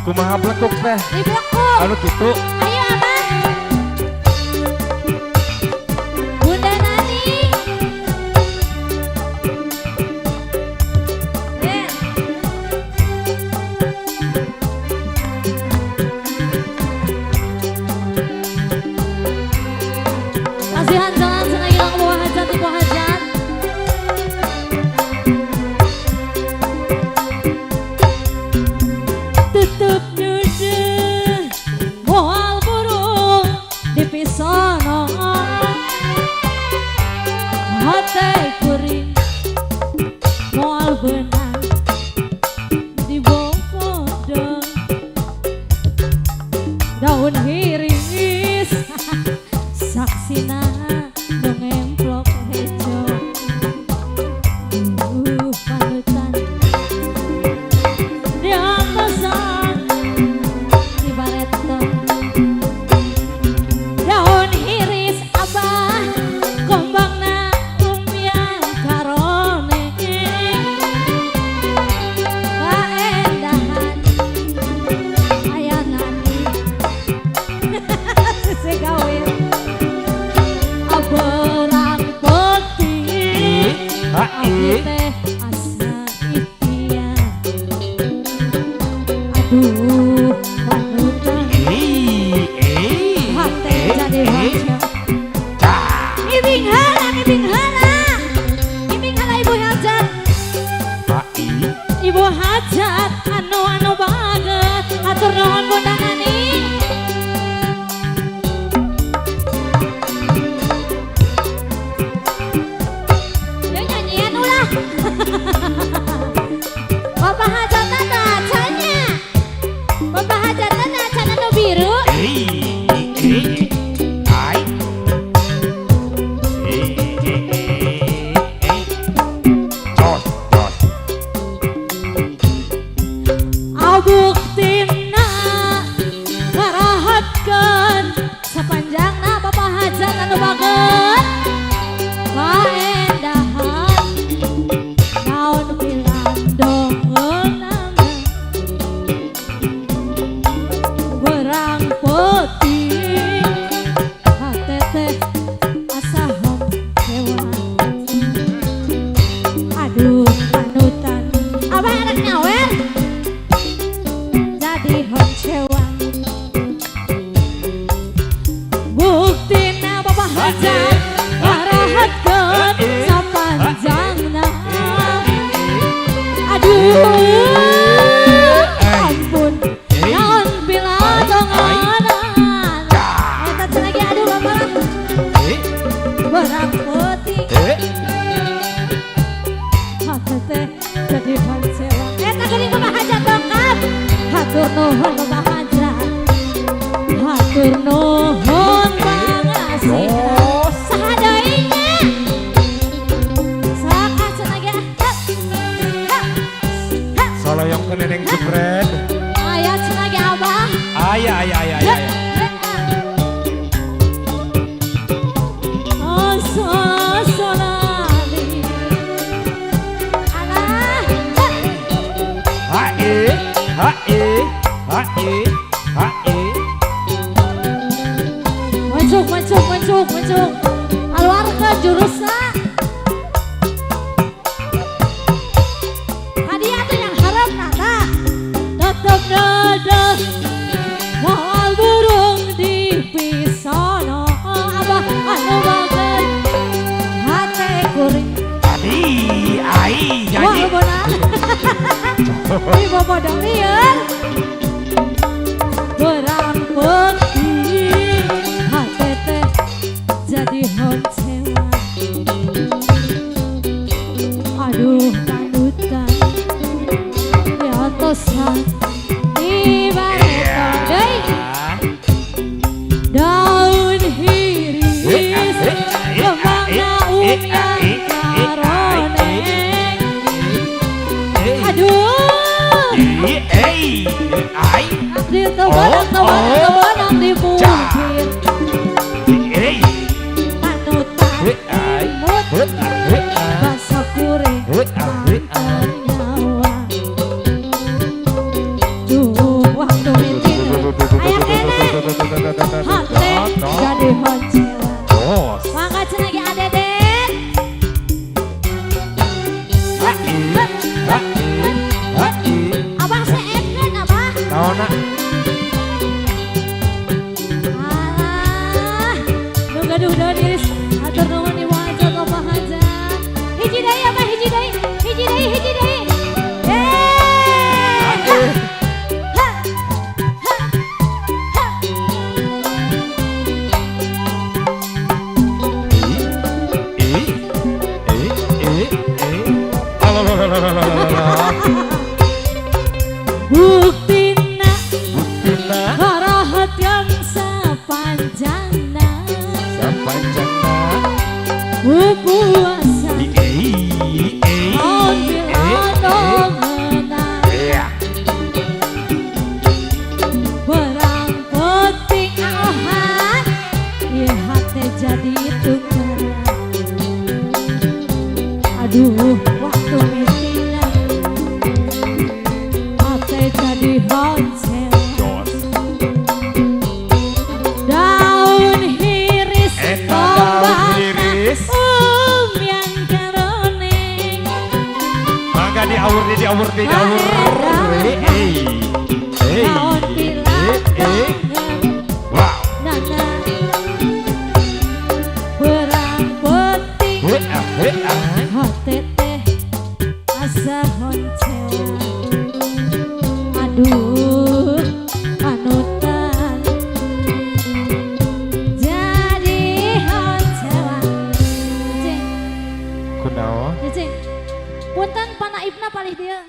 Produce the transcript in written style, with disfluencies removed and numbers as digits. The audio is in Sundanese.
Kumaha blekuk teh? Di blekuk. Anu kitu. Ayo Abah. Bunda Nani. Kasihan jalan senang hilang buah hajat ibu hajat. Tutup duduk moal burung di pisono hate kuring moal benang di bobodo daun hiris saksina ngemplok hejo panutan di atasan di bareto daun hiris abah gombangna umyang karone kaendahan aya nani sisi gawir berang putih abdi teh asa ikhtiar aduh panutan hate jadi wajah iming heula iming heula iming heula ibu hajat ibu hajat anu anu banget atur nuhun Bunda Nani. Yo nyanyian ulah. Bapak hajat tata canya. Bapak hajat tata cana nu biru. Abuktina karahatkeun sapanjangna Bapak hajat anu baget. Kaendahan naon pilandongeunana berang putih hate teh asa hewan aduh panutan abah anak nyawer jadi honcewa buktina Bapak hajat karahatkeun sapanjangna aduh ampun naon piladonganan eta cenah ge aduh bapak berang putih hate teh jadi honcewa eta geuning Bapak hajat dongkap hatur nuhun Bapak hajat hatur nuhun pangasihna saha deui nya sok cenah ge ha ha ha Soloyong ke neneng jebret. Aya cenah ge abah. Aya aya aya aya. Oh solali alah Ha e ha e ha e ha e. Mancuk mancuk mancuk mancuk aluarkeun jurusna hadiah tuh yang harap nata tetep dada moal burung di pisono abah anu bageun hate kuring Tadi ai wah nyanyi. benar di bobodong lieur berang putih hate teh jadi honcewa aduh panutan diatosan di bareto deui daun hiris kembangna umyang karoneng aduh di tebanang tebanang tebanang di bukit panutan imut basa kuring nyawa duh wah Ha ha. Abah seetkeun abah. Naonna? Alah, nu gaduh daun iris, hatur nuhun Ibu Hajat, Bapak Hajat. Hiji deui abah, hiji deui, hiji deui, hiji deui. Eh. Ha, ha, ha. Eh eh eh eh. Alah. Buktina Buktina karahat yang sapanjangna sapanjangna puasa eh eh on eh. bila Iya. Berang penting aohan ieu hate jadi tukeran. Aduh waktu mitina hate jadi honcel. Jos. Daun hiris Eta daun tombakna hiris. Umyan karoneng. Mangga diaur di diaur di diaur. Eh eh. Eh Daun eh eh. pilandongan Wow. nana. Berang penting He ah he ah. hate teh asa honcewa. Aduh panutan jadi honcewa. Cing, Kunaon? cing. Punten panaibna palih dieu.